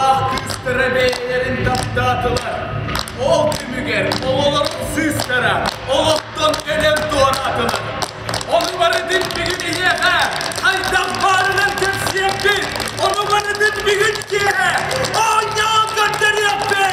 Баҕалаах кыыстара бэйэлэрин таптаатылар. Ол түмүгэр оҕолорун сыыстара олохтон өлөн туораатылар. Ону барытын бүгүн эһиэхэ хайдах баарынан кэпсиэхпит, ону барытын бүгүн киэһэ оонньоон көрдөрүөхпүт!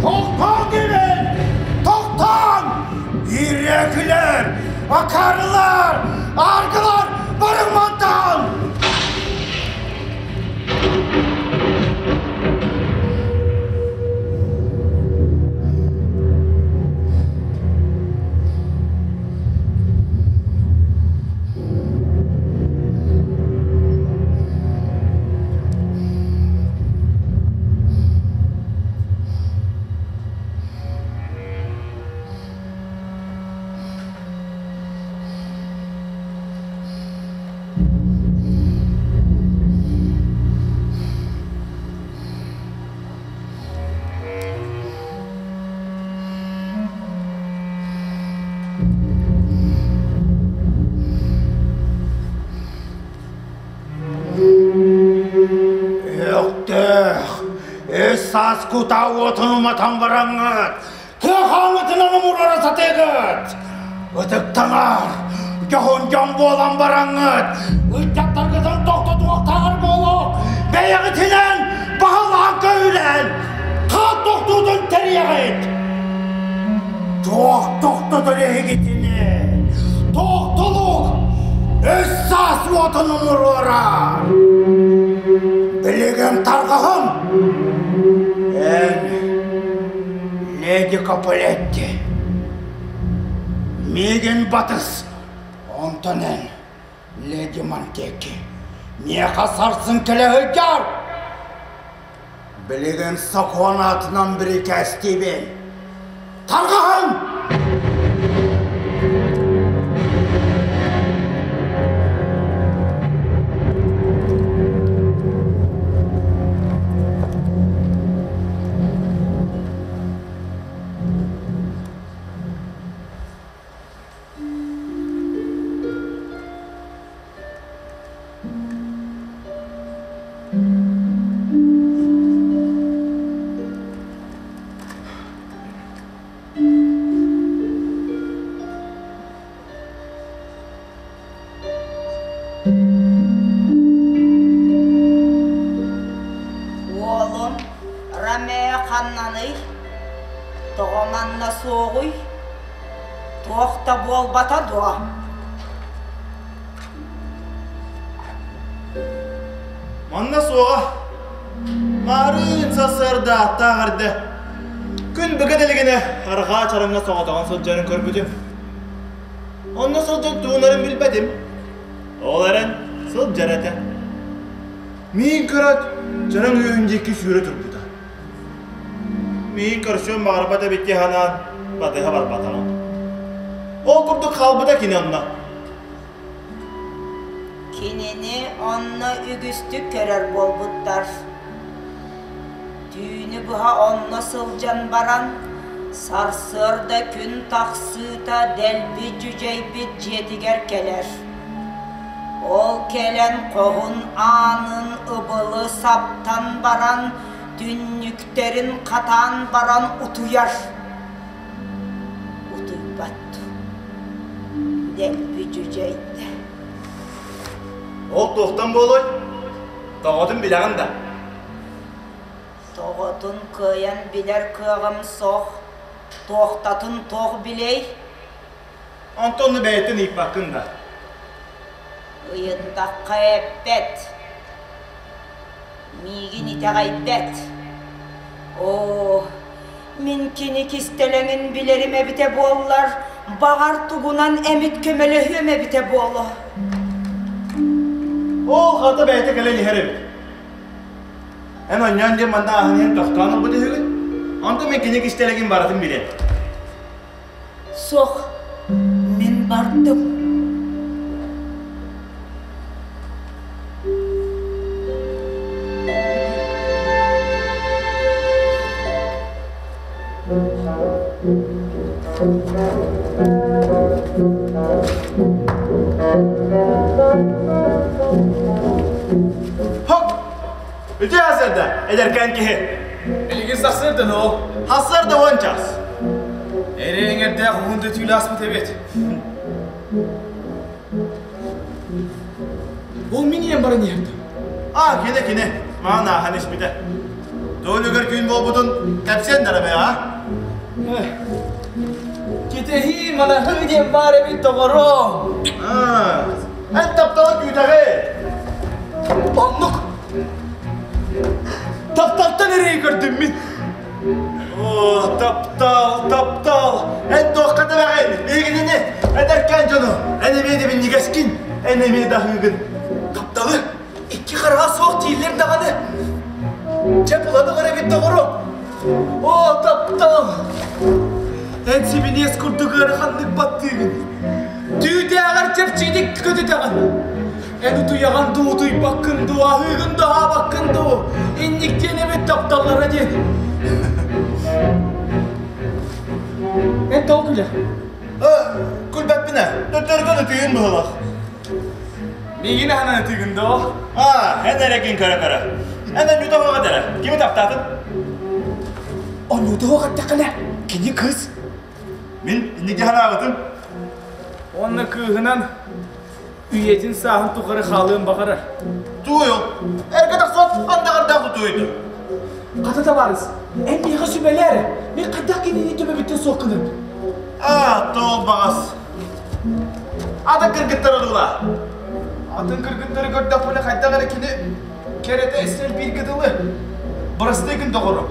Тохтоон диибин! Тохтоон! Иирээкилэр, акаарылар, ааргылар барыҥ мантан! Өктөөх, өс саас кутаа уотун уматан бараҥҥыт, Кыахаҥҥытынан умурара сатыыгыт! Ытыктанар, дьоһун дьон буолан бараҥҥыт, ыччаттаргытын тохтотуохтааҕар буолуо, бэйэҕитинэн баһылаан көһүлэн, хаан тохтуутун тэрийэҕит! Туох тохтотор эһигитини? Тохтолук! Өс саас уотун умуруорар! Билигин тарҕаһым! Эн Леди Капулетти, миигин батыс, онтон эн, Леди Монтеки, миэхэ сарсын кэлэ сылдьар! Билигин сокуон аатынан бирикээстиибин. Тарҕаһыҥ! Уолум Ромео ханнаный? Тоҕо манна суоҕуй? Туох да буолбата дуо? Манна суоҕа. Маарыын сарсыарда ааттаах эрдэ күн быга дэлигинэ арҕаа чараҥҥа соҕотоҕун сылдьарын көрбүтүм. Онно сылдьан туунарын билбэтим. Ол эрэн сылдьар этэ. Миин көрөөт, чараҥ үөһүн диэки сүүрэ турбута. Миин көрсүөн баҕарбат эбит дии санаан, батыһа барбатаҕым. Ол курдук хаалбыта кини онно. Кинини онно үгүстүк көрөр буолбуттар. Түүнү быһа онно сылдьан баран, Сарсыарда күн тахсыыта дэлби дьүдьэйбит дьиэтигэр кэлэр. Ол кэлэн хоһун аанын ыбылы саптан баран, түннүктэрин хатаан баран утуйар. Утуйбат. Дэлби дьүдьэйдэ. Ол туохтан буолуой? Тоҕотун билэҕин да? Тоҕотун кыайан билэр кыаҕым суох. Туохтатын туох билиэй? Онтон бэйэтин ыйыппаккын да? Ыйыттахха эппэт. Миигин итэҕэйбэт. Оо, мин кини кистэлэҥин билэрим эбитэ буоллар, баҕар тугунан эмит көмөлөһүөм эбитэ буолуо. Ол хата бэйэтэ кэлэн иһэр эбит. Эн онньоон диэн манна ааһан иһэн тохтоон ылбыт үһүгүн. Онтон мин кини кистэлэҥин барытын билэн. Суох, мин бардым. Хоп! Үтүө сарсыарда, эдэркээн киһи. Билигин сарсыарда ноо. Сарсыарда уон час. Эрэ эҥэрдээх уһун да түүлэ аспыт эбит. Ол мин ийэм баран иһэрдим. А, кини кини. Маан ааһан испитэ. Туолугар күн буолбутун кэпсиэн дарабай, а? Кэтэһии манаһыы диэн баар эбит доҕорум. Эн таптала күүтэҕи. Оннук. Тапталтан эрэйи көрдүм мин. О, таптал, таптал! Эн туохха тэбэҕин? Биһигинини, эдэркээн дьону, эн эмиэ да минньигэскин, эн эмиэ да аһыыгын. Тапталы икки хараҕа суох дииллэр даҕаны. Дьэ булан эбит доҕорум. О, таптал! Эн сибиниэс курдук ыараханнык баттыыгын. Түүтээҕэр чэпчэкитик көтүтэҕин. Эн утуйаҕын дуу, утуйбаккын дуу, аһыыгын дуу, аһаабаккын дуу, инник диэн эбит тапталлара диэн. Эн тоҕо күлэр? Күлбэппин ээ, төттөрүтэн ытыйын быһылах. Миигин аһынан ытыыгын доо? Аа, эн эрэкин көрө-көрө. Эн Анюта оһоҕо дэрэ, кими таптаатын? Анюта оһох эттэххинэ, кини кыыс. Мин инники санаабытым. Уонна кыыһынан үйэтин сааһын тухары хаалыан баҕарар. Туойу, эргэ тахсыат андаҕардаах утуйду. Хата табаарыс, эн миэхэ сүбэлээр, мин хайдах кинини төбөбүттэн суох гынын? Аа, тоол баҕас. Атын кыргыттар одула. Атын кыргыттары көрдөхпүнэ хайдах эрэ кини кэрэтэ истэр бииргэ дылы. Бырастыы гын доҕорум,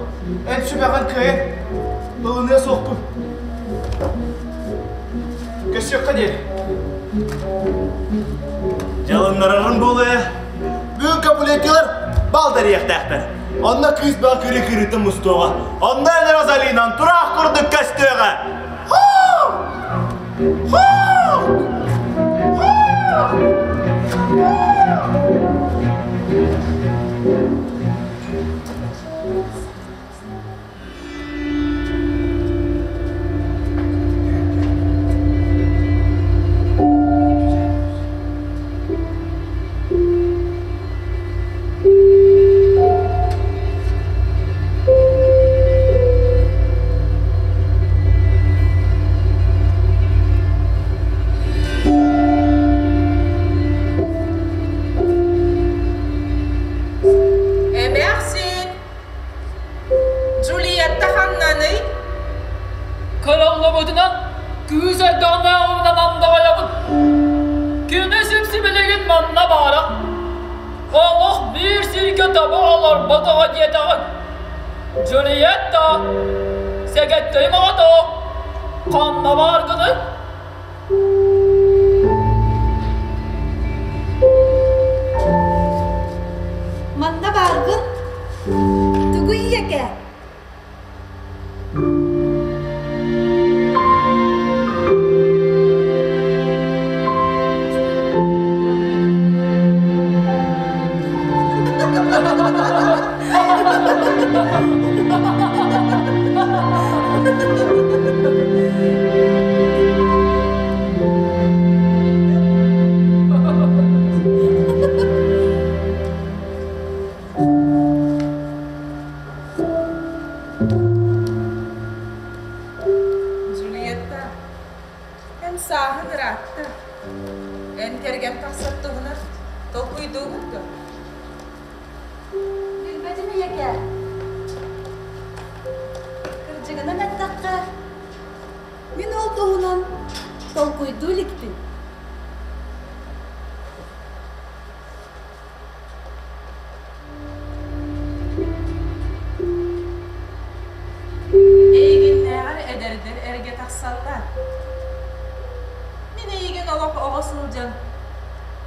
эн сүбэҕин кыайан ылыныа суохпун. Көрсүөххэ диэри. Дьалыннарарым буолуо. Бүгүн капулетилар бал тэриэхтээхтэр. Онно кыыс баа кырыы кырыытын мустуоҕа. Онно эн Розалинан тураах курдук көстүөҕэ. Хуу! Хуу! Хуу! Эмээхсин, Джульетта ханнаный? Кырыллыбытынан кыыс эрдэҕинээҕинэн андаҕайабын. Кини сипсибилигин манна баара. Олох биир сиргэ таба олорботоҕо диэтэҕиҥ. Джульетта, сэгэттэйим оҕото, ханна бааргыный? Манна бааргын? Тугуй ийэкэ? Толкуйдуугун дуо? Билбэтим ийэкээ. Кырдьыгынан эттэххэ, мин ол туһунан толкуйдуу иликпин. Эйигиннээҕэр эдэрдэр эргэ тахсаллар. Мин эйигин олох оҕо сылдьан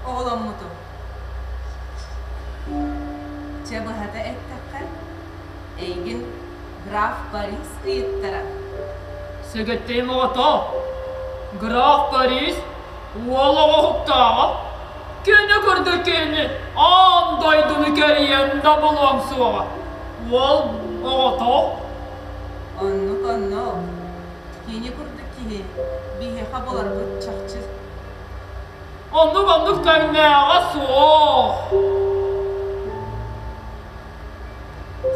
оҕоломмутум. Чэ быһата эттэххэ, эйигин граф Борис ыйыттарар. Сэгэттиим оҕото, граф Борис уол оҕоһуктааҕа Кини курдук киһини аан дойдуну кэрийэн да булуоҥ суоҕа. Уол оҕото Оннук-оннук. Кини курдук киһи биһиэхэ буларбыт чахчы. Оннук-оннук тэҥнээҕэ суох.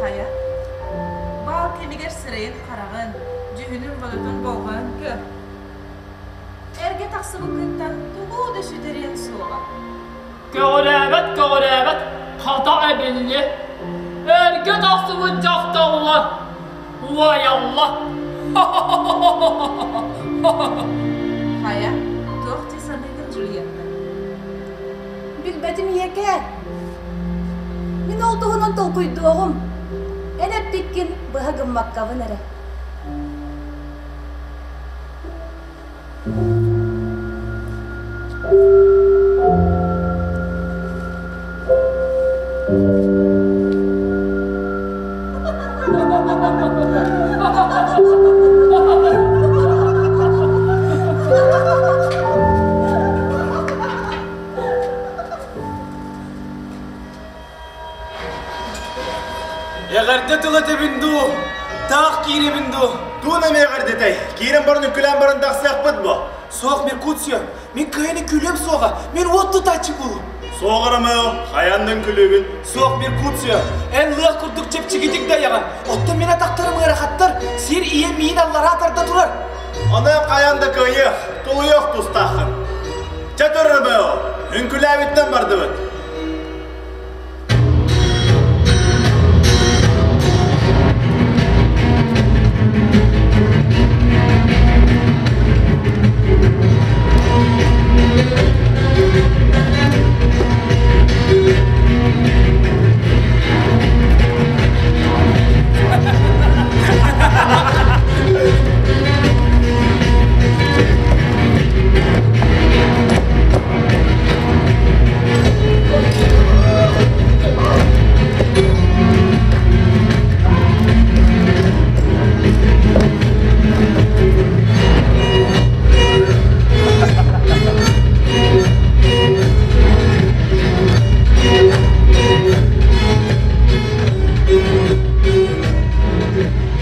Хайа, баал кэмигэр сирэйин-хараҕын, дьүһүнүн-бодотун болҕойон көр. Эргэ тахсыбыккыттан тугу да сүтэриэҥ суоҕа. Көҕүрээбэт, көҕүрээбэт, хата эбиллиэ. Эргэ тахсыбыт дьахталлар уойаллар. Хайа, туох дии саныыгын Джульетта? Билбэтим ийэкээ. Мин ол туһунан толкуйдуоҕум. Эн эппиккин быһа гыммаккабын эрэ. Эҕэрдэ тыл этэбин дуу, таах киирэбин дуу? Туун эмиэ эҕэрдэтэй? Киирэн баран үҥкүлээн баран тахсыахпыт бу. Суох, Меркуцио, мин кыайан үҥкүүлүөм суоҕа, мин уот тутааччы буолуом. Суох Ромео, хайаан күлүүгүн? Суох, Меркуцио, эн лыах курдук чэпчэкитик дайаҕын, оттон мин атахтарым ыарахаттар, сир ийэ миин аллараа тарда турар. Аны хайаан да кыайыах, тулуйуох тустааххын. Чэ тур, Ромео, үҥкүлээбиттэн бардыбыт.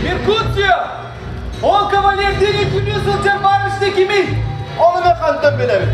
Меркуцио! Ол кавалердиин үкүнүү сылдьар барышня кимий? Ону мен хантан билэбин?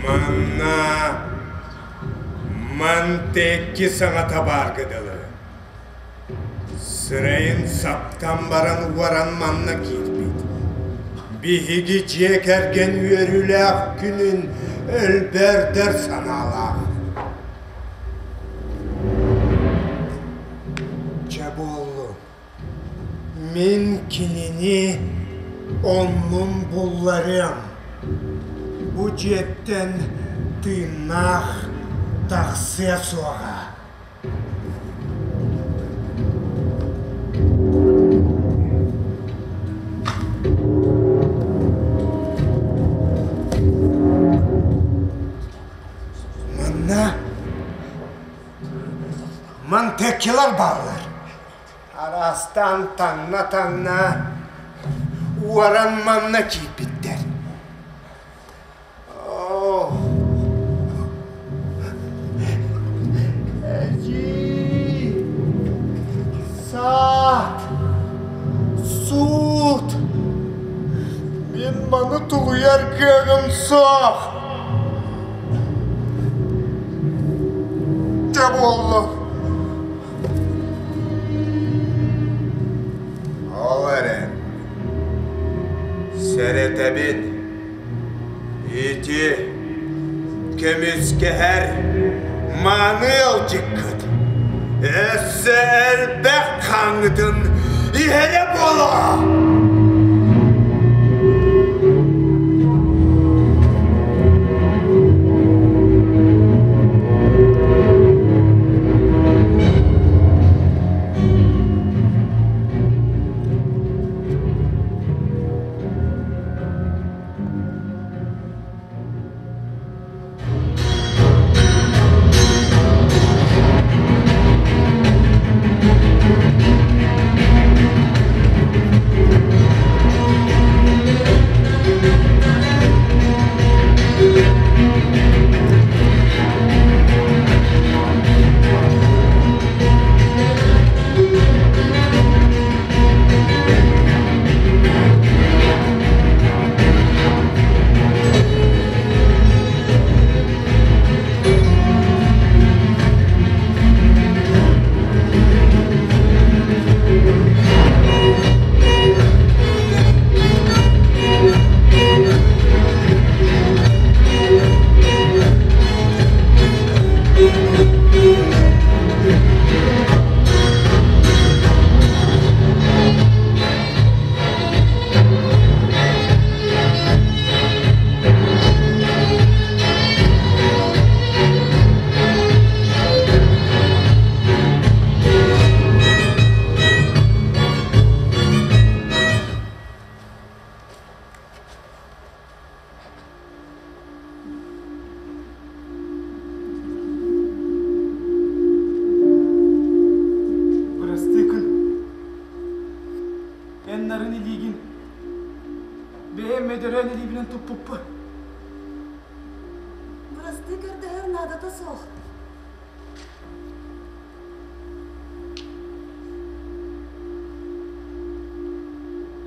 Манна Мантекки саҥата баарга дылы. Сырайын саптан баран уоран манна киирбит. Биһиги дьиэ кэргэн үөрүүлээх күнүн өлбөөрдөр санаалаах. Чэ буоллун. Мин кинини оннун булларыам. Бу дьиэттэн тыыннаах тахсыа суоҕа. Манна мантеккилар бааллар. Араастаан таҥна-таҥна уоран манна киирбиттэр. Эдьиий, саат, суут, мин маны тулуйар кыаҕым суох. Дьэ буолла. Ол эрэн, сэрэтэбин, ити көмүскэһэр мааны ыалдьыккыт өссө элбэх хааҥҥытын иһэрэ буолуо! Бырастыы күн. Эн нарын илиигин бэйэм өдөрөөн илиибинэн туппуппун. Бырастыы көрдөһөр наадата суох.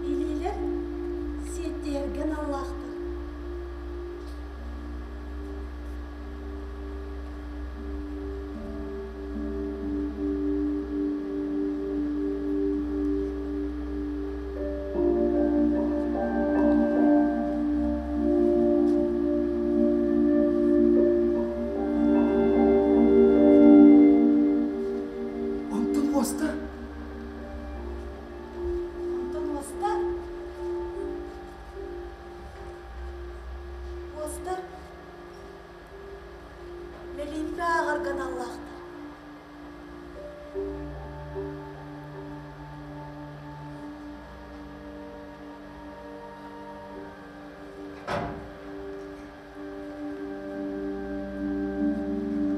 Илиилэр сиэттиһэргэ аналлаахтар. Онтон уоста? Онтон уоста? Уостар Мэлииппэ ааҕарга аналлаахтар.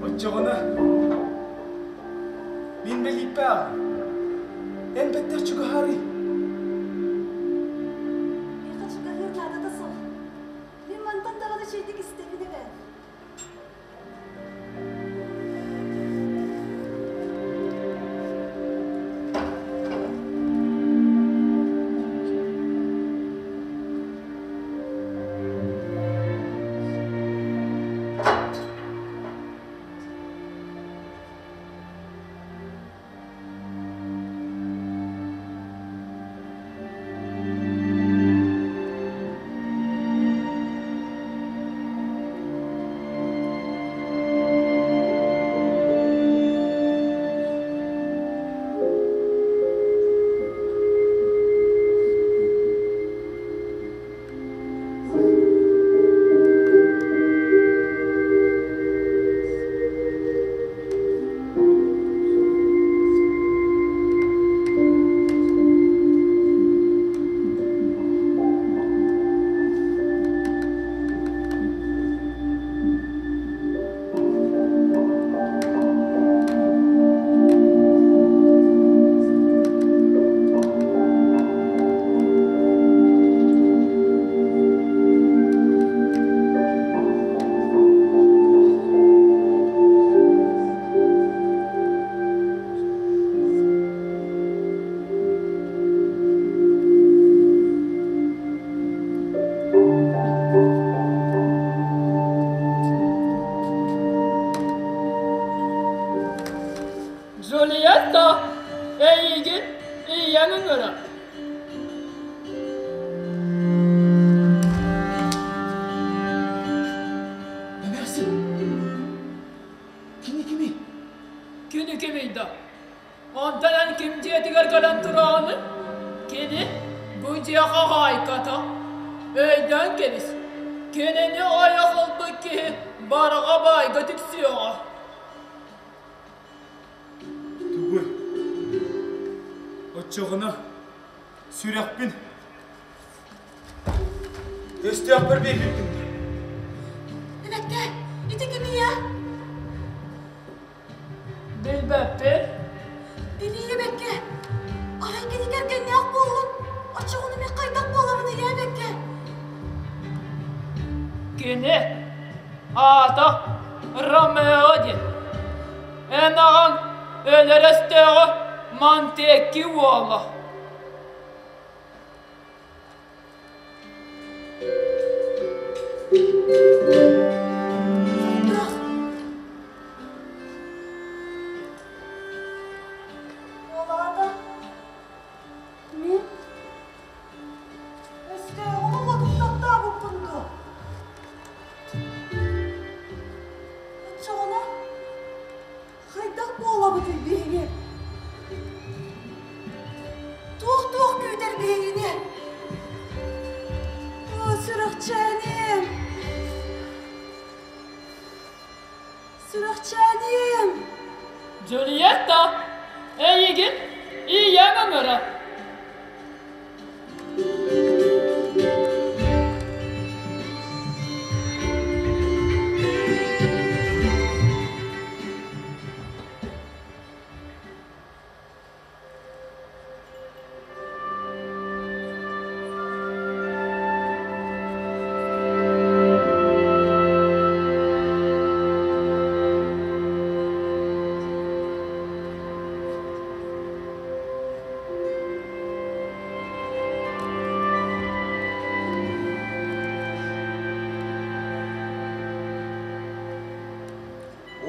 Оччоҕуна мин мэлииппэ ааҕым. Эн бэттэх чугаһаарый. Миэхэ чугаһыыр наадата суох. Мин мантан даҕаны үчүгэйдик истэбин эбээт. Онтон эн ким дьиэтигэр кэлэн тураҕыный? Кини бу дьиэ хаһаайката. Өйдөөн кэбис, кинини ойох ылбыт киһи барҕа баайга тиксиэҕэ. Тугуй? Оччоҕуна сүрэхпин өстөөхпөр биэрбиппин дуу? Эбэккэ, ити кимий а? Билбэппин. Билии эбэккэ, арай кини кэргэннээх буоллун, оччоҕуна мин хайдах буолабын ийээ эбэккэ? Кини аата Ромео диэн. Эн аҕаҥ өлөр өстөөҕө Монтекки уола. Хайдах? Ол аата мин өстөөҕүм оҕотун таптаабыппын дуо? Оччоҕуна Хайдах буолабытый биһиги? Туох-туох күүтэр биһигини? Оо, сүрэхчээним! Сүрэхчээним! Джульетта, эйигин ийэҥ ыҥырар.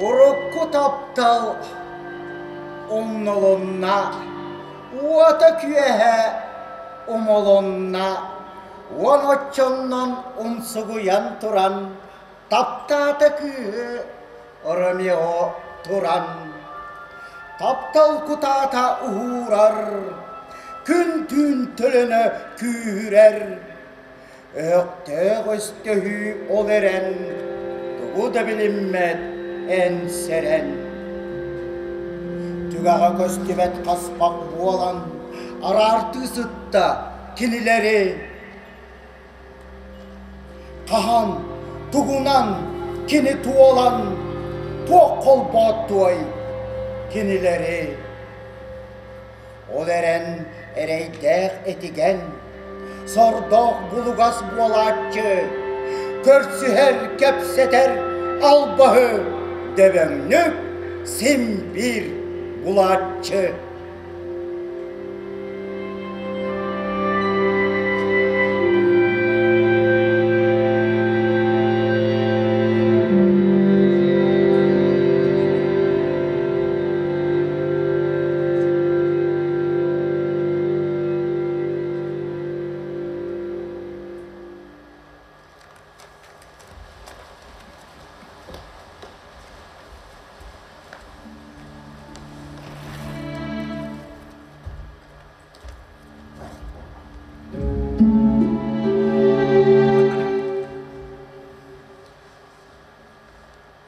Урукку таптал умнулунна, уота-күөһэ умулунна, уон оччоннон умсугуйан туран таптаата кыыһы Ромео туран таптал кутаата уһуурар, күн-түүн төлөнө күүһүрэр. Өһөхтөөх өстөһүү ол эрэн, тугу да билиммэт эн сэрэн. Түгэҕэ көстүбэт хаспах буолан, араартыы сытта кинилэри. Хаһан, тугунан кини туолан, туох холбооттуой кинилэри? Ол эрэн эрэйдээх этигэн, сордоох булугас буолааччы, көрсүһэр, кэпсэтэр албаһы дөбөҥнүк син биир булааччы.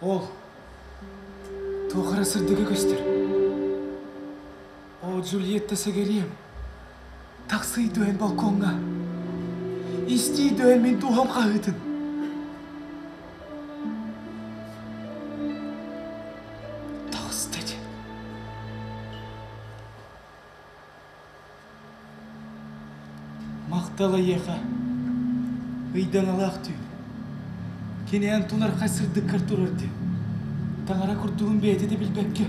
Ол туох эрэ сырдыга көстөр. Оо, Джульетта сэгэриэм, тахсыы түһэн балкоҥҥа. Истии түһэн мин дууһам хаһыытын. Таҕыста дии. Махтал эйиэхэ, ыйдаҥалаах түүн. Кини эн тунархай сырдыккар турар дии. Таҥара курдугун бэйэтэ да билбэккэ.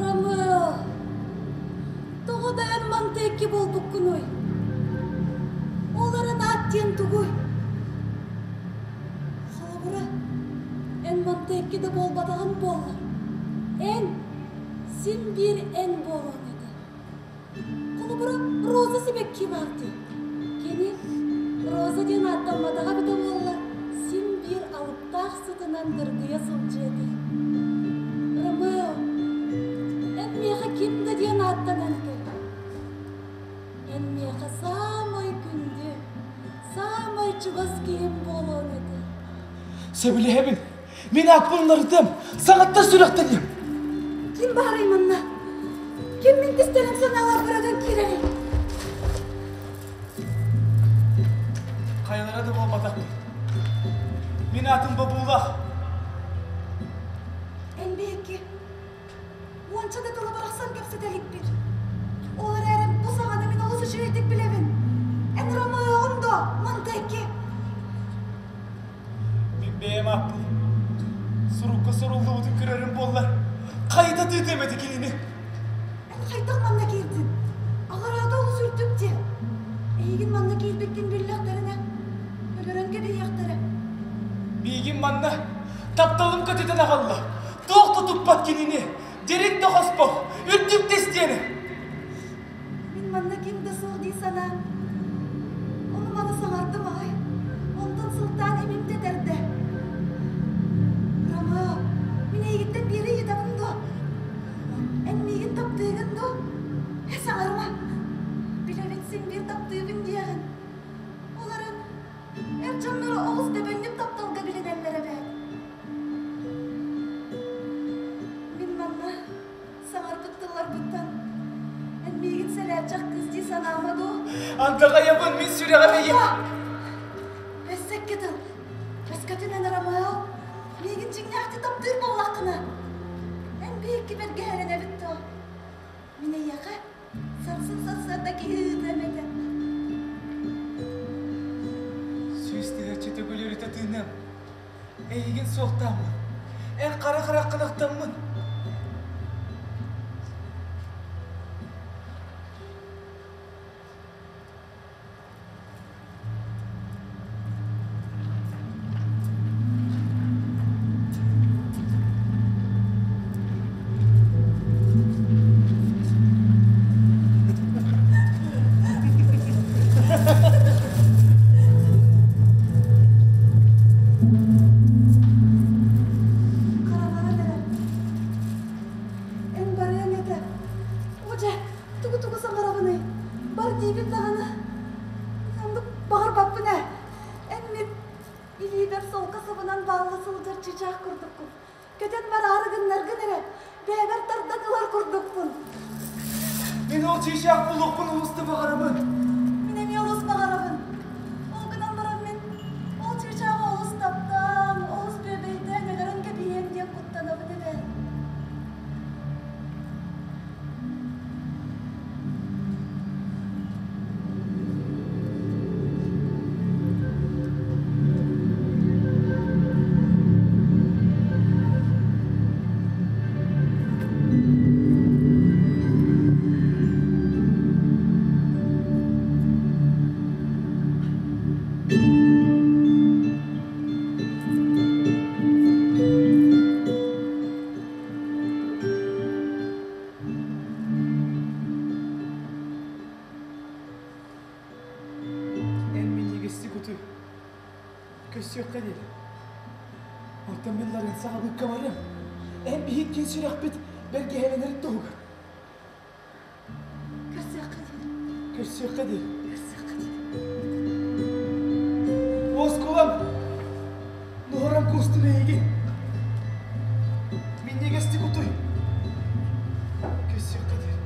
Ромео, тоҕо да эн мантыакки буолбуккунуй? Ол эрэн аат диэн тугуй? Холобура, эн мантыакки да буолбатаҕын буоллар, эн син биир эн буолуоҥ этэ. Холобура, Роза сибэкки баар дии. Кини Роза диэн ааттамматаҕа эбитэ буоллар, син биир наар сытынан дыргыйа сылдьыа этий? Ромео, эн миэхэ ким да диэн ааттанан кэл. Эн миэхэ саамай күндү, саамай чугас киһим буолуоҥ этэ. Сөбүлэһэбин. Мин ааппын уларытыам, саҥаттан сүрэхтэниэм. Ким баарый манна? Ким мин кистэлэҥ санааларбараган киирэрий? Хайалара да буолбатахпын. Мин аатым бобуулаах. Эн биһикки уонча да тылы барахсан кэпсэтэ иликпит. Ол эрээри бу саҕана мин олус үчүгэйдик билэбин. Эн Ромеоҕун дуо, Монтекки? Мин бэйэм ааппын сурукка суруллубутун көрөрүм буоллар, хайда тыытыам этэ кинини. Эн хайдах манна киирдин? Аллараата олус үрдүк диэн. Эйигин манна киирбиккин биллэхтэринэ, өлөрөн кэбиһиэхтэрэ. Миигин манна тапталым көтүтэн аҕалла. Туох да туппат кинини, дириҥ да хоспох, үрдүк да истиэнэ. Мин манна ким да суох дии санаан, ону-маны саҥардым аҕай. Онтон сылтаан имим тэтэрдэ. Ромео, мин эйигиттэн биири ыйытабын дуо? Эн миигин таптыыгын дуо? Саҥарыма. Билэбин син биир таптыыбын диэҕин. Ол эрэн, эр дьоннору олус дөбөҥнүк тапталга билинэллэр эбээт. Мин манна саҥарбыт тылларбыттан эн миигин сэлээччэх кыыс дии санаама дуу? Андаҕайабын мин сүрэҕим эйэ. Өссө икки тыл. Өскөтүн эн Ромео миигин дьиҥнээхтик таптыыр буоллаххына, эн биһикки бэргэһэлэнэбит дуо? Мин эйиэхэ сарсын сарсыарда киһи ыытыам этэ. 100 000 төгүл өрүтэ тыыныам. Эйигин суохтааммын, эн хара хараххын ахтаммын. Хараҕаран эрэ. Эн барыаҥ этэ. О дьэ, тугу-тугу саҥараҕыный? Бар диибин даҕаны. Оннук баҕарбаппын ээ. Эн мин илиибэр солко сабынан баалла сылдьар чыычаах курдуккун. Көтөн бараары гыннаргын эрэ, бэйэбэр тардан ылар курдукпун. Мин ол чыычаах буолуохпун олус да баҕарабын. Мин эмиэ олус баҕарабын. Ол гынан баран мин ол чыычааҕы олус таптаан, олус бүөбэйдээн өлөрөн кэбиһиэм диэн куттанабын эбээт. Эн минньигэстик утуй. Көрсүөххэ диэри. Оттон мин Лоренцоҕа быыккамарым. Эн биһиккин сүрэхпит бэргэһэлэнэрин туһугар. Көрсүөххэ диэри. Көрсүөххэ диэри. Көрсүөххэ диэри. Оскуолам нуһаран куустун эйигин. Минньигэстик утуй. Көрсүөххэ диэри.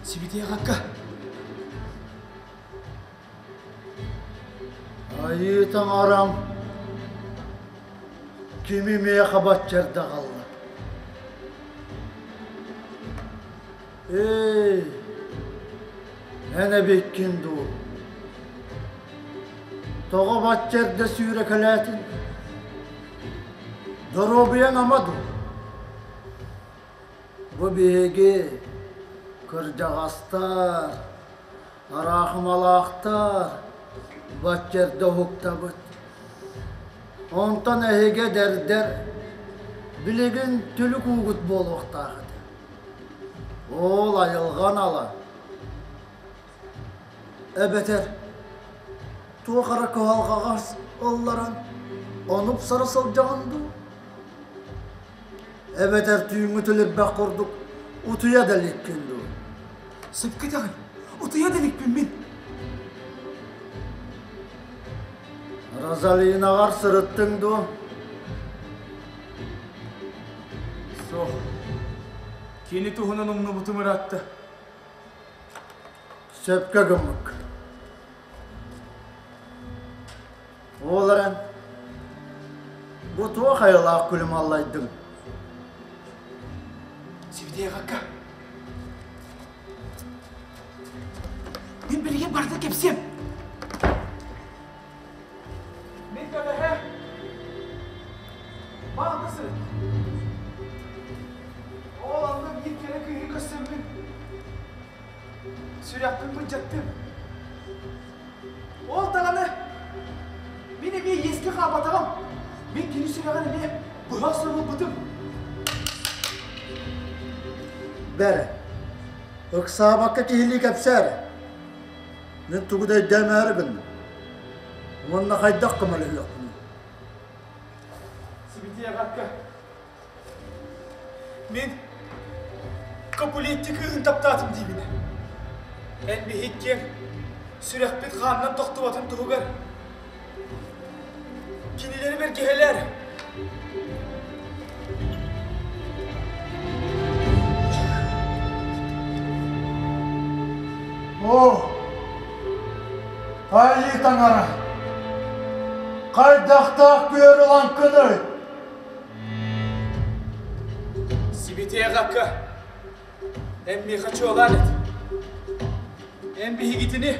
Сибитиэҕэккэ Айыы таҥарам, кими миэхэ баччарда аҕалла? Эй, эн эбиккин дуу? Тоҕо бачча эрдэ сүүрэкэлээтиҥ? Доруобуйаҥ ама дуу? Бу биһиги кырдьаҕастар, араахымалаахтар бачча эрдэ уһуктабыт. Онтон эһиги эдэрдэр билигин түлүк уугут буолуохтаах этэ. Ол айылҕа анала. Эбэтэр туох эрэ кыһалҕаҕа ылларан ону ыпсара сылдьаҕын дуу? Эбэтэр түүҥҥү түлүрбэх курдук утуйа да иликкин дуу? Сөпкө этэҕин, утуйа да иликпин мин. Розалинаҕар сырыттыҥ дуо? Суох. Кини туһунан умнубутум ыраатта. Сөпкө гыммыккын. Ол эрэн, бу туох айылаах күлүм аллайдыҥ? Сибидиэҕэккэ. Мин билигин барытын кэпсиэм. Мин бэҕэһээ баанна сырыттым. Ол анна биир кэрэ кыыһы көрсөммүн сүрэхпин былдьаттым. Ол даҕаны мин эмиэ иэскэ хаалбатаҕым. Мин кини сүрэҕин эмиэ быһа охсон ылбытым. Бэрэ, ыксаабакка киһилии кэпсээ эрэ. Мин тугу да өйдөөмөөрү гынным. Уонна хайдах көмөлөһүөхпүнүй? Сибитиэҕэккэ Мин Капулетти кыыһын таптаатым диибин. Эн биһиккиэҥ сүрэхпит хаанынан тохтубатын туһугар кинилэри бэргэһэлээр. О, айыы таҥара! Хайдахтаах күөр ылаҥкыный? Сибитиэҕэккэ, эн миэхэ чуолаан эт. Эн биһигитини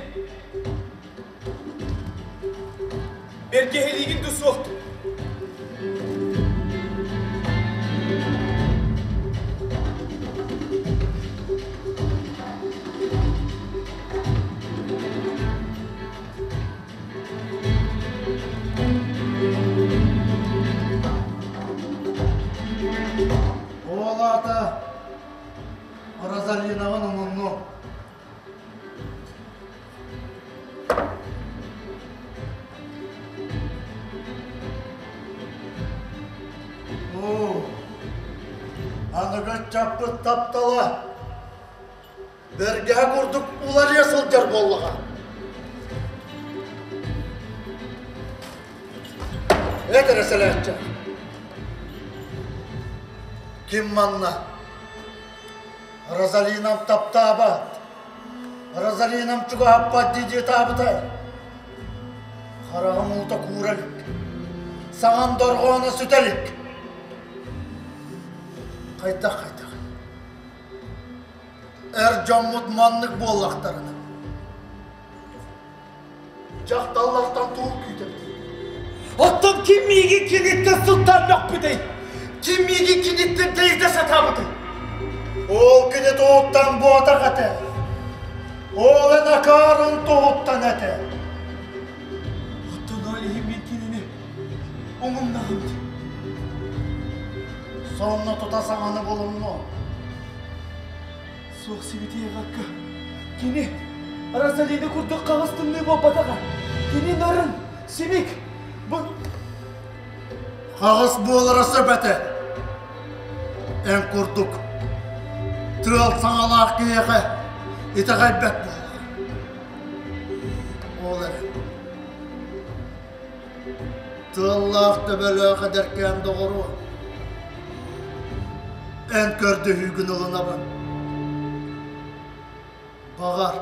бэргэһэлиигин да суох Розалинаҕын умуннуом. Оо, аныгы ыччаппыт таптала бэргэһэ курдук уларыйа сылдьар буоллаҕа. Эт эрэ сэлээччэ. Ким манна Розалинам таптаабат, Розалинам чугаһаппат дии диэтаабытай. Хараҕым уута куура илик, саҥам дорҕооно сүтэ илик. Хайдах-хайдах? Эр дьоммут маннык буоллахтарына, дьахталлартан тугу күүтэбит? Оттон ким миигин киниттэн сылтаан мөхпүтэй? Ким миигин киниттэн тэйитэ сатаабытый? Ол кини туһуттан буотах этэ. Ол эн акаарын туһуттан этэ. Оттон ол иһин мин кинини умуннаҕым дии. Сонно тута саҥаны булуннум. Суох сибитиэҕэккэ кини Розалина курдук хаҕыс тымныы буолбатаҕа. Кини нарын, симик, бу Хаҕыс буолара сөп этэ. Эн курдук тыал саҥалаах киһиэхэ итэҕэйбэт буоллаҕа. Ол эрэ. Тыаллаах төбөлөөх эдэркээн доҕоруо, эн көрдөһүүгүн ылынабын. Баҕар,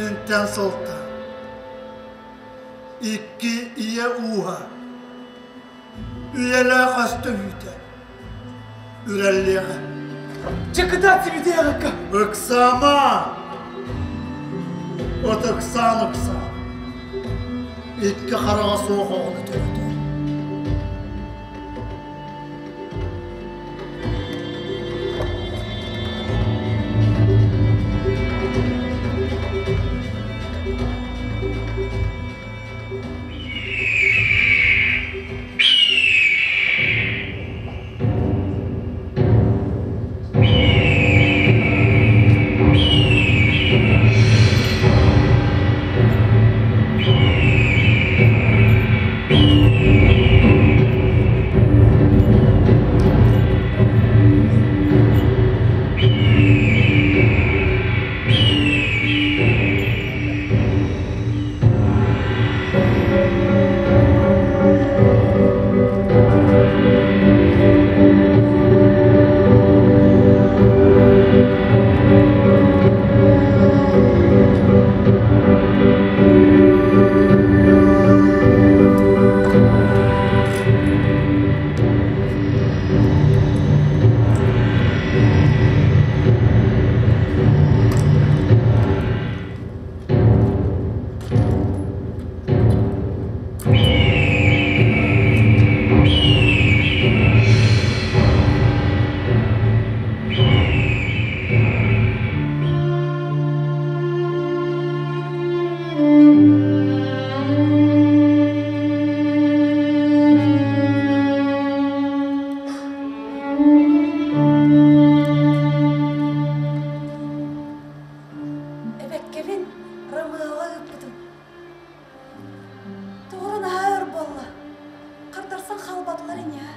интэн сылтаан икки ийэ ууһа үйэлээх өстөһүүтэ үрэллиэҕэ. Чыкытаат сибитиэҕикка! Ыксаама! От ыксаан ыксаан. Икки хараҕа суох оҕону төрөтөр. Эбэккэбин Ромеоҕа ыыппытым. Тоҕо наһаа өр буолла. Хардарсан хаалбатылар ини аа.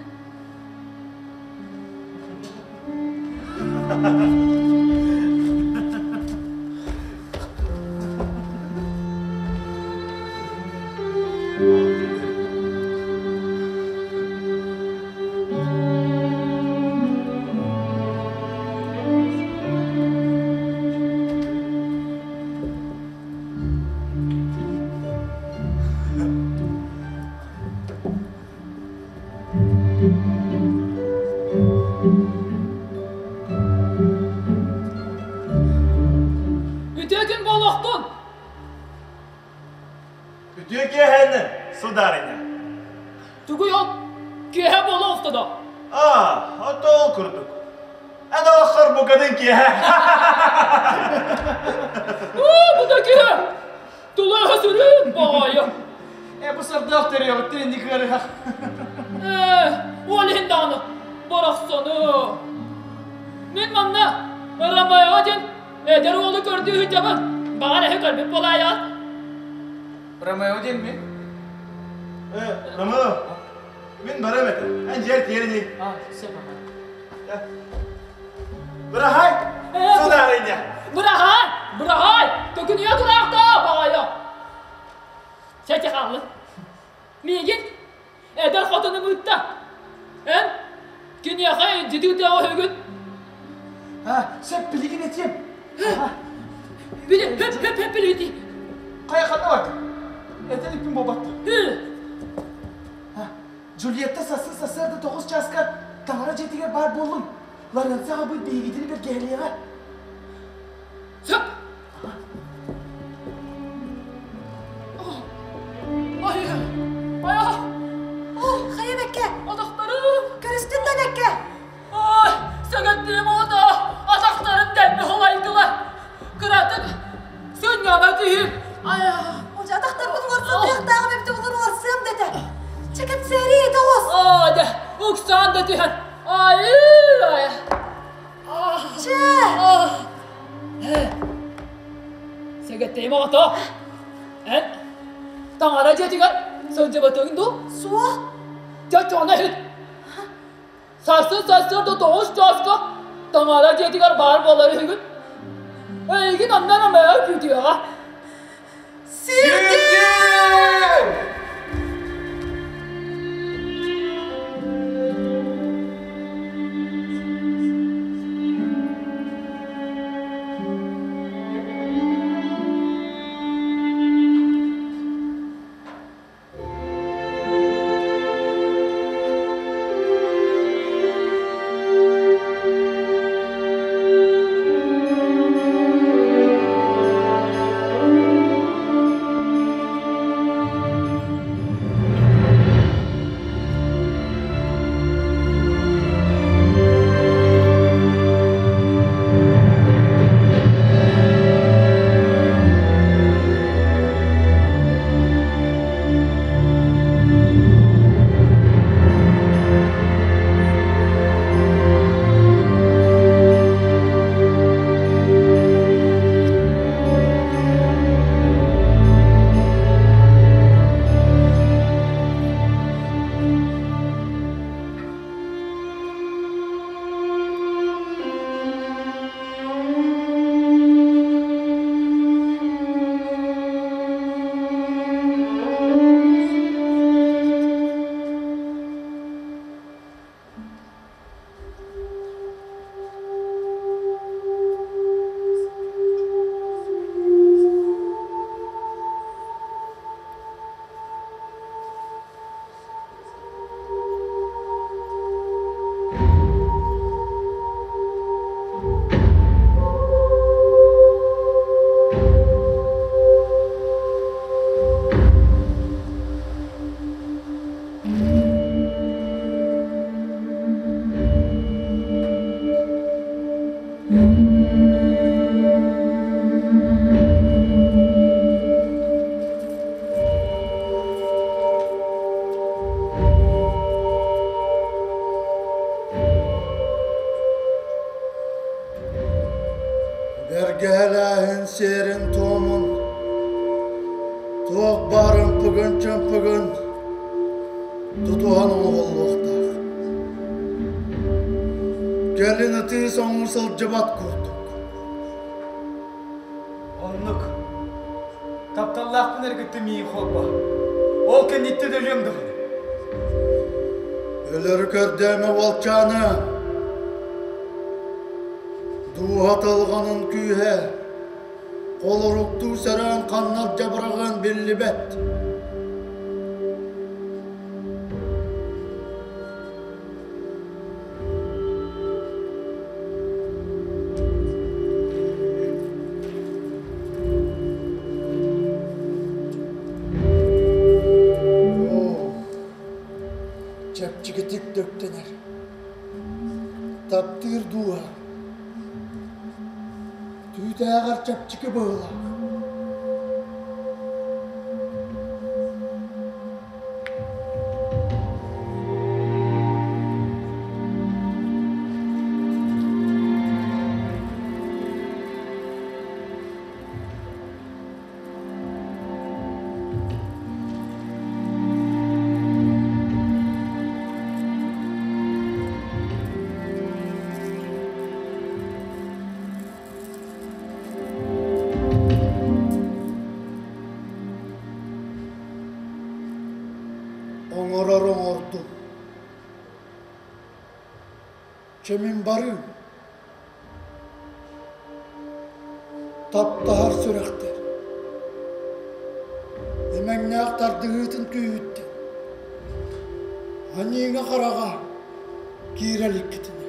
Үтүө күн буолуохтун! Үтүө киэһэни, сударыня. Тугуй ол? Киэһэ буола оҕуста Аа, ото ол курдук. Эн олоххор букатын киэһэ. Уу, бу да киһи! Тулаһа сүрүн баҕайы. Э, бу сордоох төрүөҕүттэн инник ыарыһах. Ээ, ол иһин даҕаны, барахсаны. Мин манна Ромео диэн эдэр уолу көрдүү сылдьабын. Баҕар эһи көрбүт буолаайаҕыт. Ромео диэн мин? Э, Ромео, мин барам этэ. Эн дьиэр тиэрини. А, сөп Быраһай, сударыня. Быраһай, быраһай, төкүнүйэ тураахта баҕайы. Чэ, хааллын. Миигин эдэр хотунум ыытта. Эн киниэхэ илдьити ыытыаҕа үһүгүн. Сөп билигин этиэм. Били, хөп, хөп, хөп, билигин. Хайа ханна бардын? Этэн иппин буолбатты. Джульетта сарсын сарсыарда 9 чааска таҥара дьиэтигэр баар буоллун. Лоренцо аҕабыт биһигитини бэргэһэлиэҕэ. Сөп. Ай, ай, О, хайа бэккэ! Атахтарым! Көрүстүн да бэккэ! Ой, сэгэтtiим оҕото, атахтарым дэнни холайдылар. Кыратык сынньана түһүм. Ай, Олдьа атахтарбын уларсан тыахтааҕым эбитэ олор уларсыам дэтэ. Чэ кэпсээри этэ оҕус. Оо, дэ, уксаан да түһэн. Ай, ай. Чэ! Сэгэттэйим оҕото, эн таҥара дьиэтигэр сылдьыбатыҥ дуу? Суох. Чочоно иһит. Сарсын сарсыарда 9 чааска таҥара дьиэтигэр баар буолар үһүгүн. Эйигин онно эмэ күүтүөҕэ. Сирдиин! Бэргэһэлээһин сиэрин-туомун, туох баар ымпыгын-чымпыгын тутуһан оҥоһуллуохтаах. Кэлин ытыы соҥуу сылдьыбат курдук. Оннук. Тапталлаахпын эргитти миигин холбо. Ол кэнниттэн өлүөм даҕаны. Өлөрү көрдөөмө уолчааны. Дууһа тылҕанын күүһэ, холоруктуу сөрөөн ханна дьабыраҕын биллибэт. Оо, чэпчэкитик дөктөнөр. Таптыыр дууһа. Түүтээҕэр чэпчэки быһыылаах. Чэ мин барыым. Таптаһар сүрэхтэр. Имэҥнээх тардыһыытын күүһүттэн аньыыҥа-хараҕа киирэ иликкитинэ.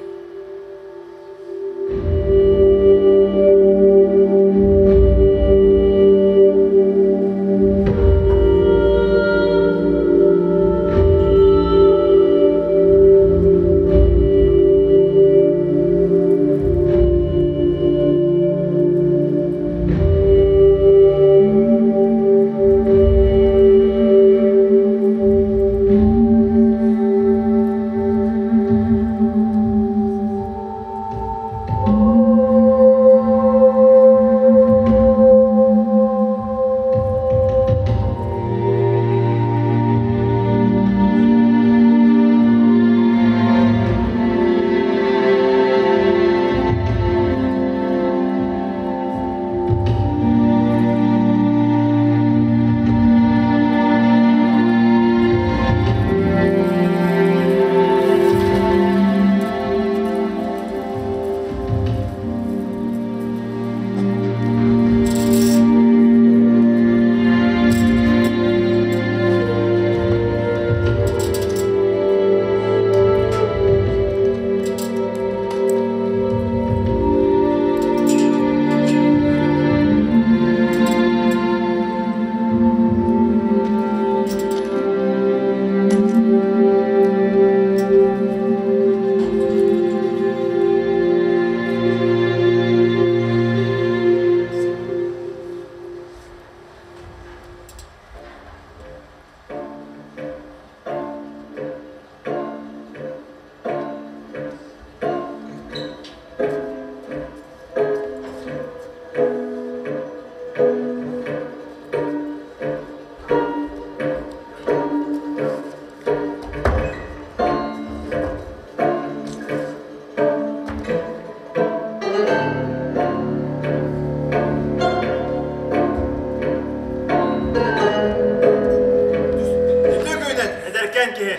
Үтүө күнүнэн, эдэркээн киһи.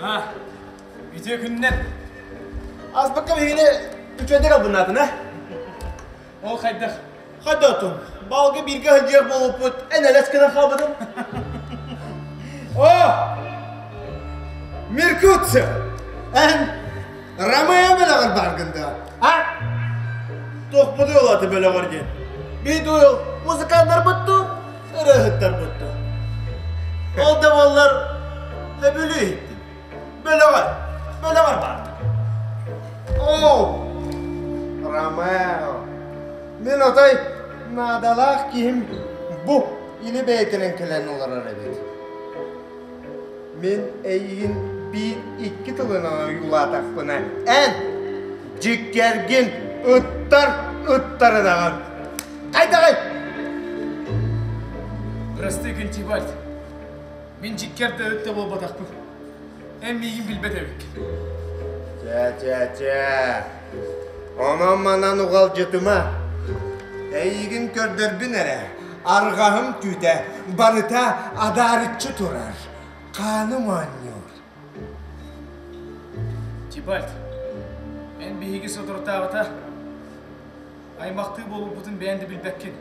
А, үтүө күнүнэн. Аспакка биһигини үчүгэйдик албыннаатын, э? Ол хайдах? Хайдах Балга бииргэ сылдьар буолбуппут, эн элэс гынан хаалбытым. О! Меркуцев! Эн Ромео бөлөҕөр бааргын да? А? Туохпутуй ол аты бөлөҕөр диэн? Биир уол музыканнарбыт дуу, ырыаһыттарбыт дуу? Ол да буоллар, сөбүлүү иһиттим. Бөлөҕөр, бөлөҕөр баар. Оо, Ромео, мин отой наадалаах киһим бу или бэйэтинэн кэлэн олорор эбит. Мин эйигин биир-икки тылынан ойуулаатахпына, эн дьиккэргин ыттар ыттарынаҕын. Хайдаҕый? Прости, Кентибальд. Мин дьиккэр да ыт да буолбатахпын. Эн миигин билбэт эбиккин. Чэ-чэ-чэ. Онон-манан уҕалдьытыма. Эйигин көрдөрбүн эрэ. Арҕаһым түүтэ барыта адаарыччы турар. Хааным оонньуур. Тибальт, эн биһиги соторутааҕыта аймахтыы буолбуппутун бэйэн да билбэккин.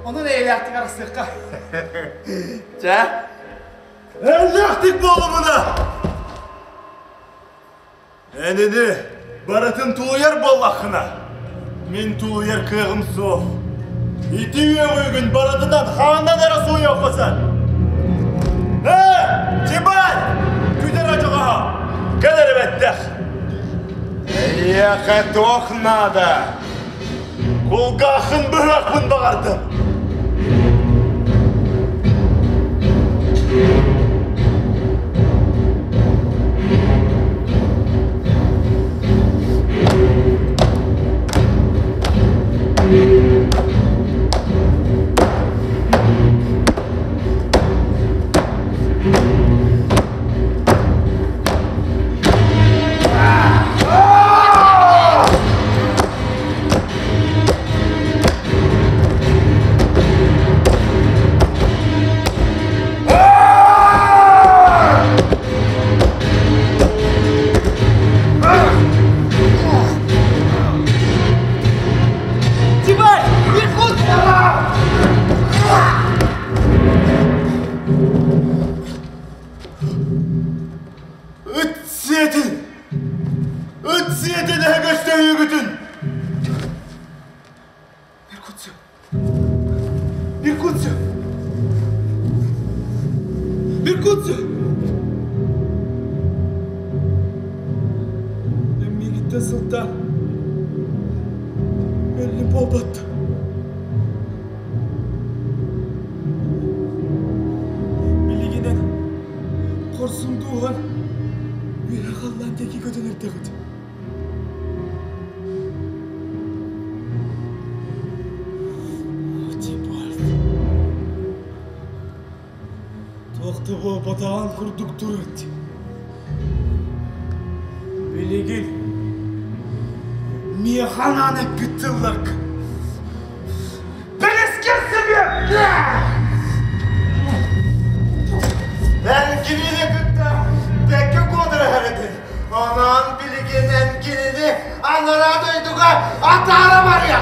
Онон эйэлээхтик арахсыахха. Чэ, Эллээхтик буолумуна! Эн ини барытын тулуйар буоллаххына, мин тулуйар кыаҕым суох. Ити үөҕүүгүн барытынан хааннан эрэ сууйуохха сөп. Ээ, Тибай! Күтэр адьаҕаһа! Кэл эрэ бэттэх! Эйиэхэ туох наада? Кулгааххын быһыахпын баҕардым. Өллүм буолбат. Билигинэн хорсун дууһан үөһэ халлаан диэки көтөн эрдэҕит. Тибальт. Туох да буолбатаҕын курдук турар. Билигин миэхэ анаан эппит тылларгын бэлэскэр сөбүө! Эн кинини кытта бэккэ куотараһар этин. Онон билигин эн кинини анараа дойдуга атаара барыа.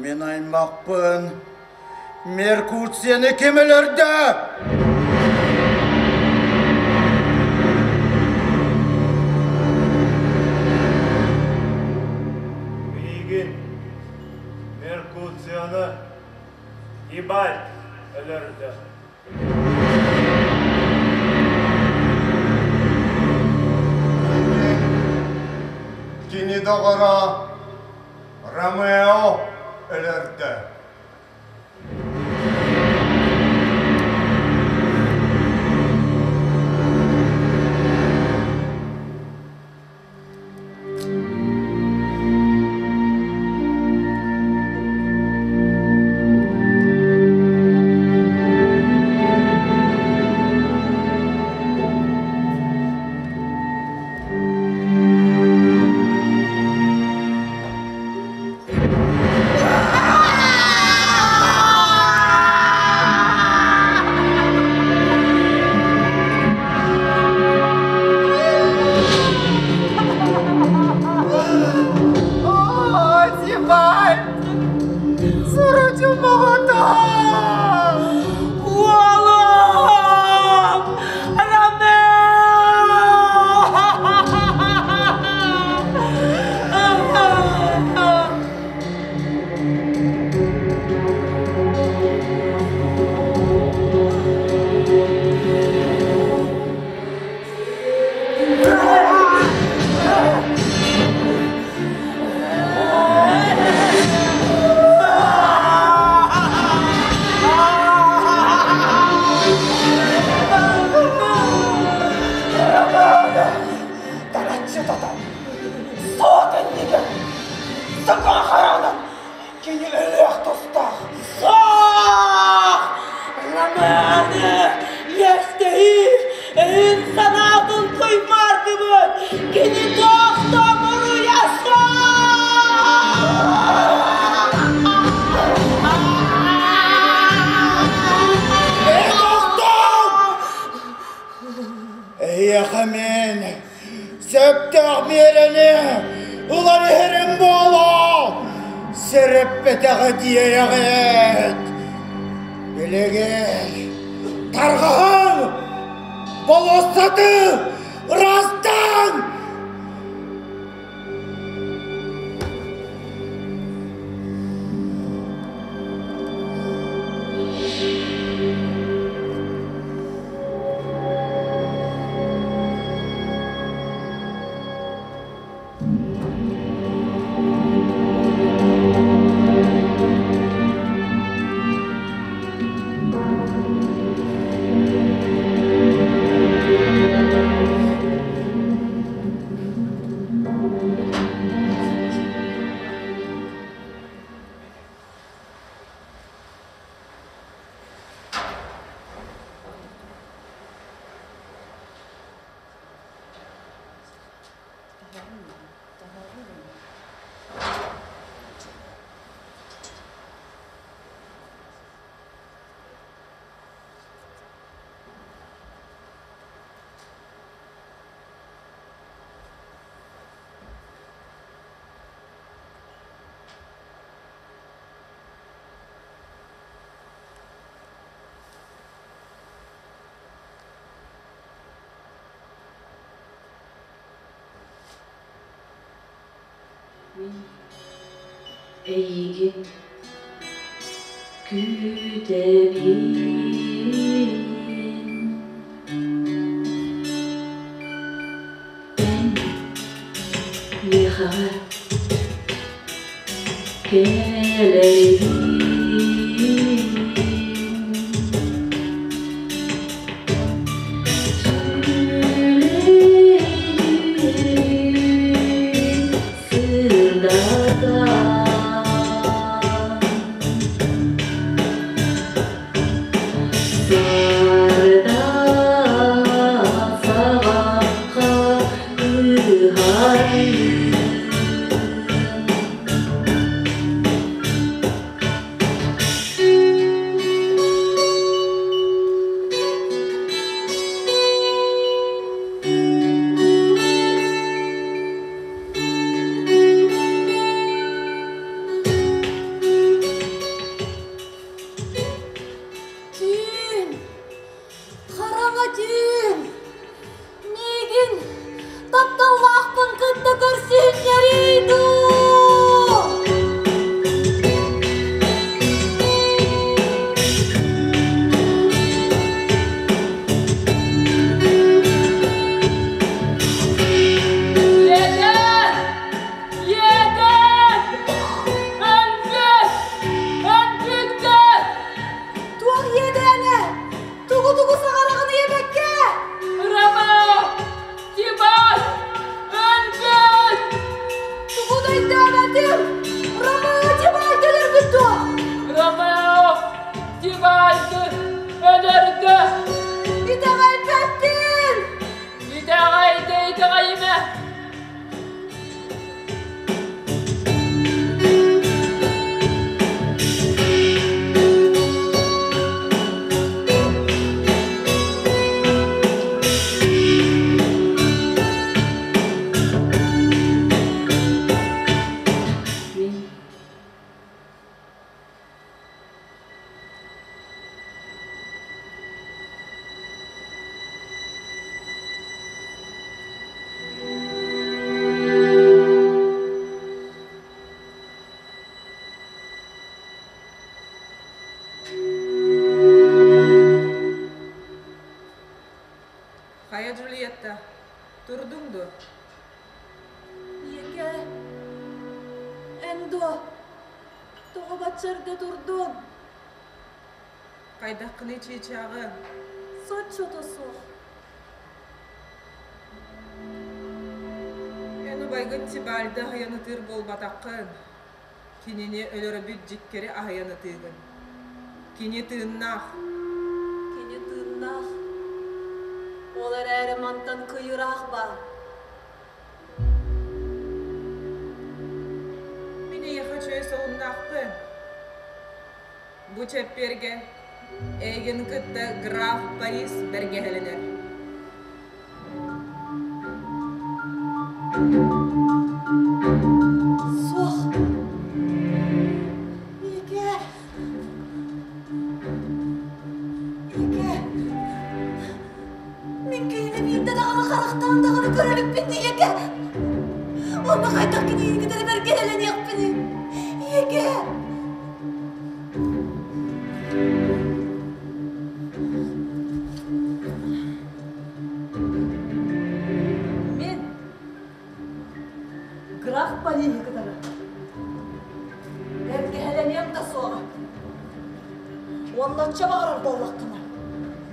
Мин аймахпын Меркуцияны ким өлөрдө? Миигин Меркуцияны Тибальт өлөрдө. Кини доҕоро Ромео өлөрдө. Эйиэхэ мин сөптөөх миэрэни ылар иһэрим буолуо! Сэрэппэтэҕэ диэйэҕит! Билигин тарҕаһыҥ! Болуоссаты ыраастааҥ! Мин эйигин күүтэбин. Эн миэхэҕэ кэлэргин. Түүн, хараҥа түүн, миигин тапталлаахпын кытта көрсүһүннэрии дуу? Иэдээн! Иэдээн! Өлбүт! Өлбүттэр! Туох иэдээнэ? Тугу-тугу саҥараҕын ийэбэккэ? Ромео! Тимон! Өлбүт! Тугу да өйдөөбөтүм! Ромео Тимальды өлөрбүт дуо? Ромео Тимальды өлөрдө! Итэҕэйбэппин! Итэҕэйдэ итэҕэйимэ! Мин Хайа Джульетта, турдуҥ дуо? Ийэкэ, эн дуо? Тоҕо бачча эрдэ турдуҥ? Хайдаххыный чыычааҕым? Соччото суох. Эн убайгын Тибальды аһыйан ытыыр буолбатаххын. Кинини өлөрбүт дьиккэри аһыйан ытыыгын. Кини тыыннаах. Кини тыыннаах. Ол эрээри мантан кыйыраах баар. Мин эйиэхэ үчүгэй солуннаахпын. Бу чэппиэргэ эйигин кытта граф Парис бэргэһэлэнэр. Суох. Ийэкээ. Ийэкээ. Мин кинини биирдэ даҕаны харахтаан даҕаны көрө иликпин ийэкээ. Уонна хайдах кинини кытары бэргэһэлэниэхпиний? Ийэкээ. Мин граф Париһы кытары бэргэһэлэниэм да суоҕа. Уонна оччо баҕарар буоллаххына,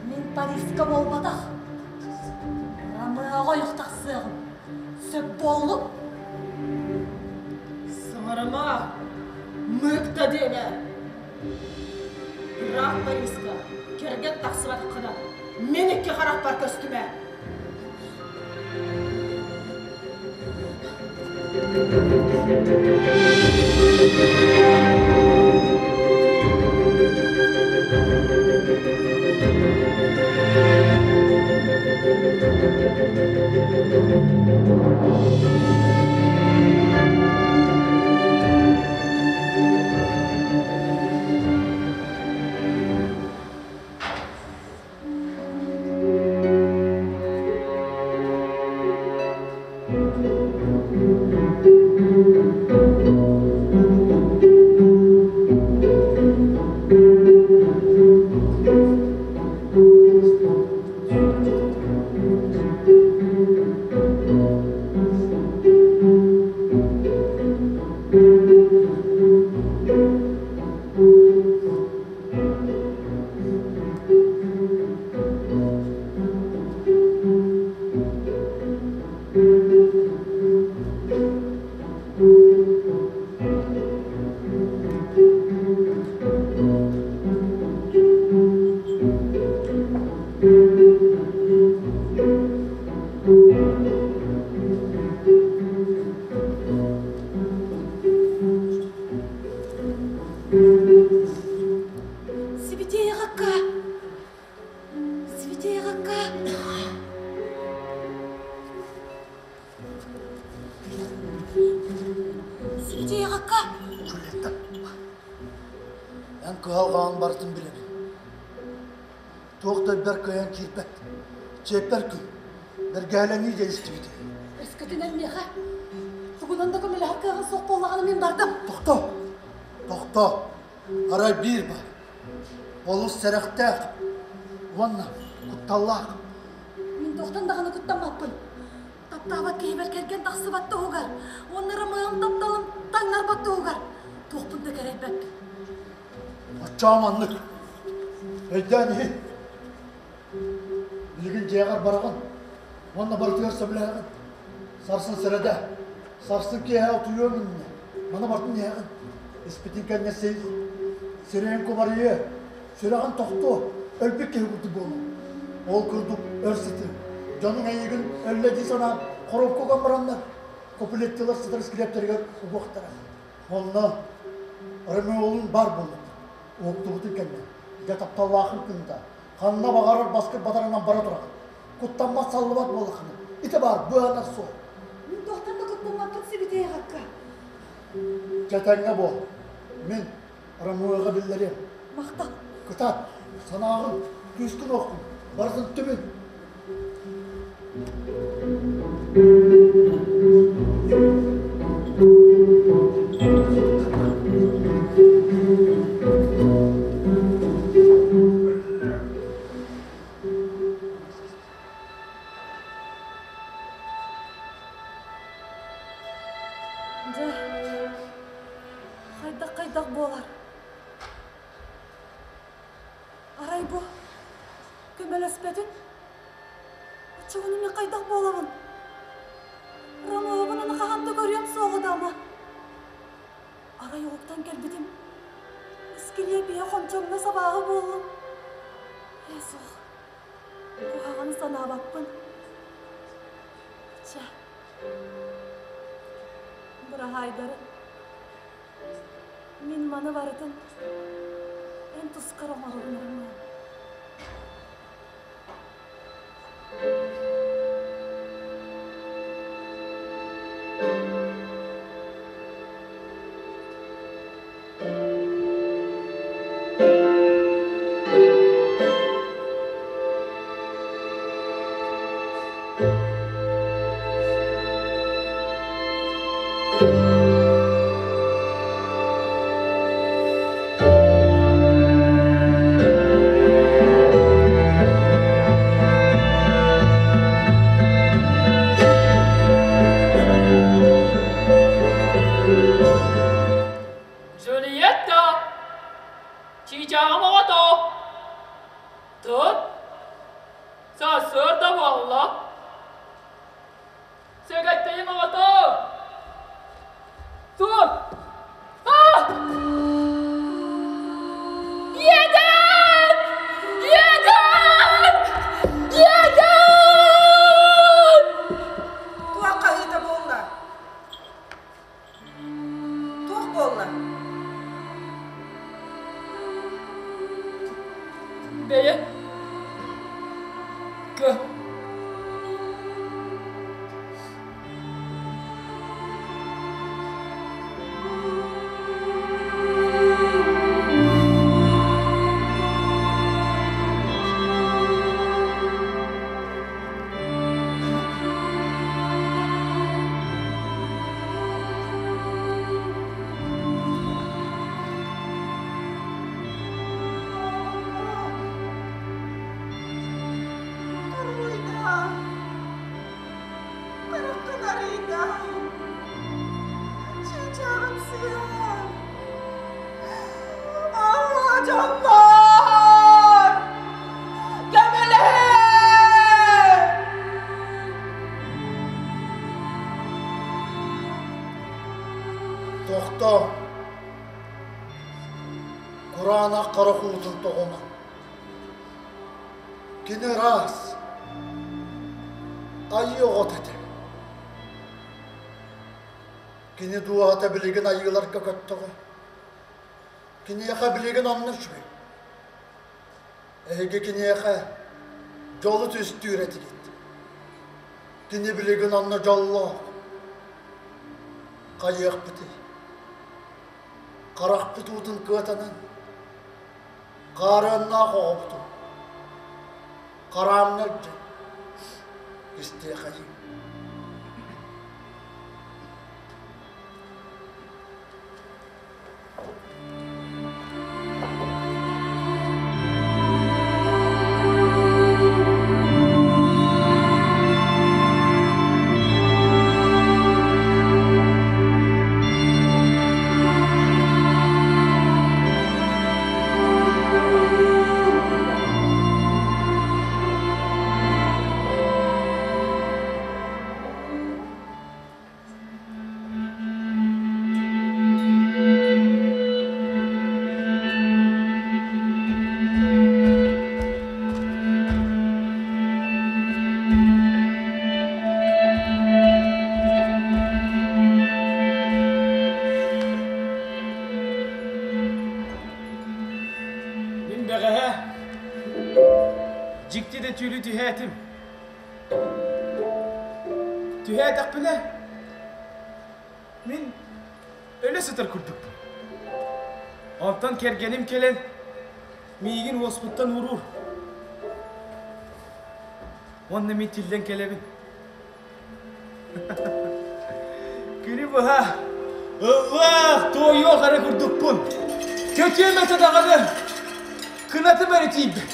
мин Парижка буолбатах, Ромеоҕа ойох тахсыаҕым. Сөп буоллум? Саҥарыма, мыык да диэмэ. Граф Парижка кэргэн тахсыбатаххына, мин икки харахпар көстүмэ. Сибитиэй аҕакка! Сибитиэй аҕакка! Сибитиэй аҕакка! Джульетта, эн кыһалҕаҕын барытын билэбин. Туох да өйбөр кыайан киирбэт. Чиэппэр күн, бэргэһэлэнии диэн истибитим. Өскөтүнэн миэхэ тугунан да көмөлөһөр кыаҕын суох буоллаҕына мин бардым. Тохтоо! Тохтоо! Арай биир баар. Олус сэрэхтээх уонна кутталлаах. Мин туохтан даҕаны куттаммаппын. Таптаабат киһибэр кэргэн тахсыбат туһугар уонна Ромеом тапталым таҥнарбат туһугар туохпун да кэрэйбэппин. Оччоҕо маннык. Өйдөөн иһит. Билигин дьиэҕэр бараҕын уонна барытыгар сөбүлэһэҕин. Сарсын сэрэдэ, сарсын киэһэ утуйуоҥ иннинэ маны барытын иһэҕин. Испитин кэннэ сирэйиҥ кубарыйыа, сүрэҕин тохтуо, өлбүт киһи курдук буолуо. Ол курдук өр сытыы, дьонуҥ эйигин өллө дии санаан хоруопка уган бараннар, куплеттилар сытар искилиэптэригэр угуохтара. Онно Ромеолун бар буоллун, уһуктубутун кэннэ, дьэ тапталлаахын кынта, ханна баҕарар баскыр батарынан бара тураҕын. Куттаммат саллыбат буоллаххына, ити баар быанар суол. Мин туохтан да куттаммаппын сибитиэй аҕакка. Чэтэҥҥэ буол. Мин Ромеоҕа биллэриэм. Махтал. Кытаат, санааҕын, күүскүн уоххун, барытын түмүн. Дьэ, хайдах-хайдах буолар? Арай бу көмөлөспөтүн? Оччоҕуна мин хайдах буолабын? Ромеобун аны хаһан да көрүөм суоҕа да ама. Арай уһуктан кэлбитим, искилиэпиһэ хончоҥно сабааҕы буоллум. Ээ суох, куһаҕаны санаабаппын. Чэ, быраһаайдары Мин маны барытын эн тускар оҥоробун Роман. Джульетта! Чыычааҕым оҕото! Тут! Сарсыарда буолла. Сэгэттейим оҕото! Тут! А! Иэдээн! Иэдээн! Иэдээн! Туох хаһыыта буолла? Туох буолла? Бэйэ кө Арыйда. Хараххын арыйда. Чыычааҕым сыыһа. Аа, дьонноор! Көмөлөһүҥ! Тохтоо! Кураанах харах уутун тоҕума. Кини ыраас, айыы оҕото этэ. Кини дууһата билигин айыыларга көттөҕө. Киниэхэ билигин онно үчүгэй. Эһиги киниэхэ дьолу түстүүр этигит. Кини билигин онно дьоллоох. Хайыахпытый? Харахпыт уутун кыатанан, хаарыаннаах оҕобутун, харааннар дьэ, истиэхэйиҥ. Мин бэҕэһээ дьикти да түүлү түһээтим. Түһээтэхпинэ, мин өлө сытар курдукпун. Онтон кэргэним кэлэн миигин уоспуттан ууруur. Уонна мин тиллэн кэлэбин. Күнү быһа ыллаах, туойуох эрэ курдукпун. Көтүөм этэ даҕаны, кынатым эрэ тиийбэт.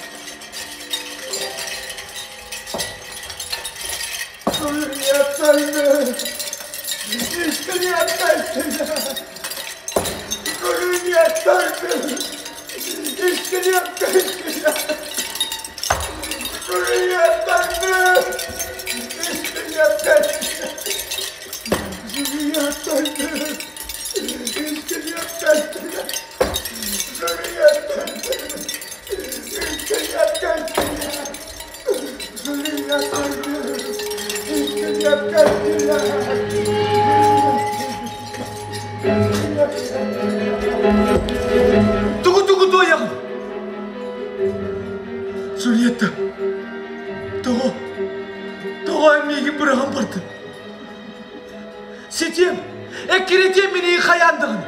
Тугу-тугу туойаҕын? Джульетта, тоҕо, тоҕо эн миигин быраҕан бардын? Ситиэм, эккирэтиэм мин хайаан даҕаны.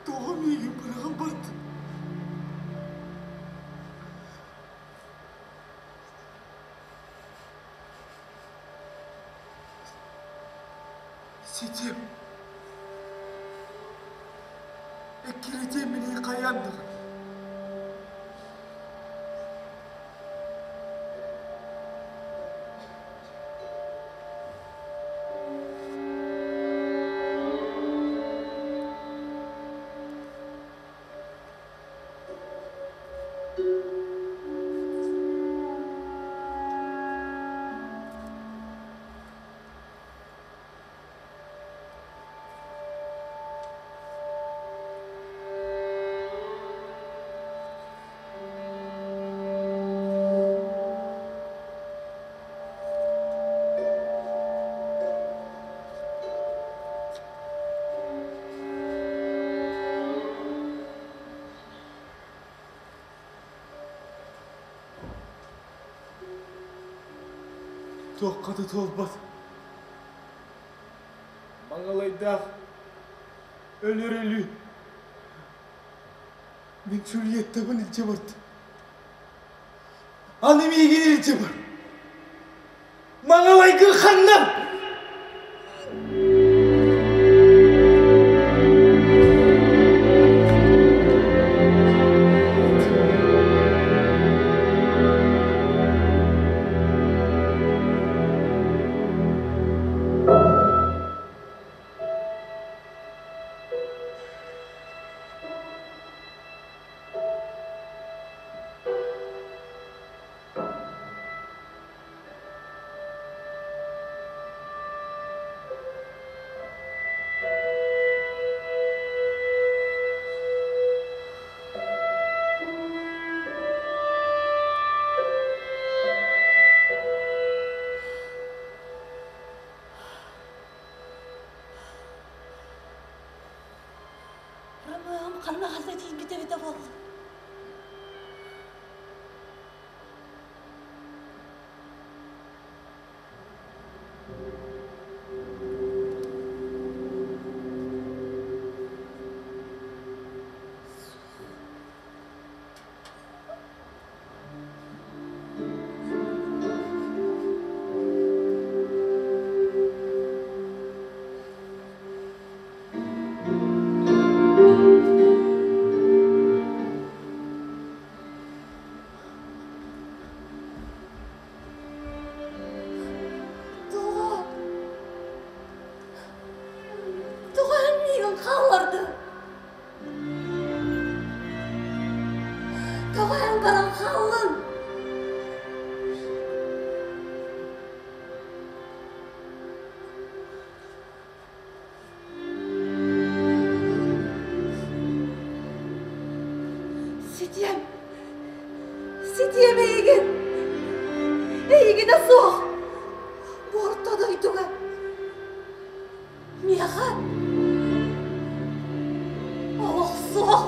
Тоҕо миигин быраҕан бардын? Ситим. Эккирэтиэм мини хайаан даҕаны. Туохха да туолбат. Маҥалайдаах өлөр өлүү. Мин Джульеттабын илдьэ бардым. Аны миигин илдьэ бар. Маҥалайгын ханна? Ромеом ханна ханна тиийбит эбитэ буолла. Тоҕо? Тоҕо эн миигин хааллардыҥ? Тоҕо эн баран хааллыҥ? Ситиэм, ситиэм эйигин, эйигинэ суох бу орто дойдуга миэхэ олох суох.